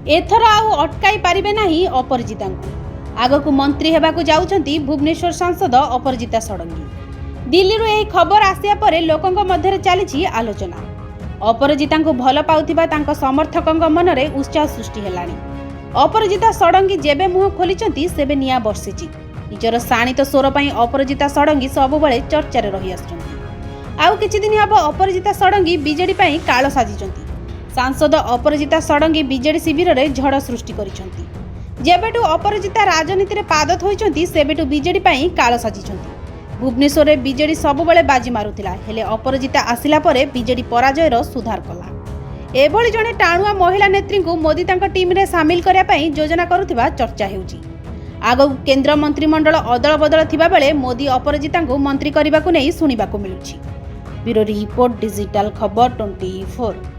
ଏଥର ଆଉ ଅଟକାଇ ପାରିବେ ନାହିଁ ଅପରାଜିତାଙ୍କୁ। ଆଗକୁ ମନ୍ତ୍ରୀ ହେବାକୁ ଯାଉଛନ୍ତି ଭୁବନେଶ୍ୱର ସାଂସଦ ଅପରାଜିତା ଷଡ଼ଙ୍ଗୀ। ଦିଲ୍ଲୀରୁ ଏହି ଖବର ଆସିବା ପରେ ଲୋକଙ୍କ ମଧ୍ୟରେ ଚାଲିଛି ଆଲୋଚନା। ଅପରାଜିତାଙ୍କୁ ଭଲ ପାଉଥିବା ତାଙ୍କ ସମର୍ଥକଙ୍କ ମନରେ ଉତ୍ସାହ ସୃଷ୍ଟି ହେଲାଣି। ଅପରାଜିତା ଷଡ଼ଙ୍ଗୀ ଯେବେ ମୁହଁ ଖୋଲିଛନ୍ତି, ସେବେ ନିଆଁ ବର୍ଷିଛି। ନିଜର ଶାଣିତ ସ୍ୱର ପାଇଁ ଅପରାଜିତା ଷଡ଼ଙ୍ଗୀ ସବୁବେଳେ ଚର୍ଚ୍ଚାରେ ରହିଆସୁଛନ୍ତି। ଆଉ କିଛି ଦିନ ହେବ ଅପରାଜିତା ଷଡ଼ଙ୍ଗୀ ବିଜେଡି ପାଇଁ କାଳ ସାଜିଛନ୍ତି। ସାଂସଦ ଅପରାଜିତା ଷଡ଼ଙ୍ଗୀ ବିଜେଡି ଶିବିରରେ ଝଡ଼ ସୃଷ୍ଟି କରିଛନ୍ତି। ଯେବେଠୁ ଅପରାଜିତା ରାଜନୀତିରେ ପାଦ ଥୋଇଛନ୍ତି, ସେବେଠୁ ବିଜେଡି ପାଇଁ କାଳ ସାଜିଛନ୍ତି। ଭୁବନେଶ୍ୱରରେ ବିଜେଡି ସବୁବେଳେ ବାଜି ମାରୁଥିଲା, ହେଲେ ଅପରାଜିତା ଆସିଲା ପରେ ବିଜେଡି ପରାଜୟର ସୁଧାର କଲା। ଏଭଳି ଜଣେ ଟାଣୁଆ ମହିଳା ନେତ୍ରୀଙ୍କୁ ମୋଦି ତାଙ୍କ ଟିମ୍ରେ ସାମିଲ କରିବା ପାଇଁ ଯୋଜନା କରୁଥିବା ଚର୍ଚ୍ଚା ହେଉଛି। ଆଗକୁ କେନ୍ଦ୍ର ମନ୍ତ୍ରିମଣ୍ଡଳ ଅଦଳ ବଦଳ ଥିବାବେଳେ ମୋଦି ଅପରାଜିତାଙ୍କୁ ମନ୍ତ୍ରୀ କରିବାକୁ ନେଇ ଶୁଣିବାକୁ ମିଳୁଛି। ବ୍ୟୁରୋ ରିପୋର୍ଟ, ଡିଜିଟାଲ ଖବର 24।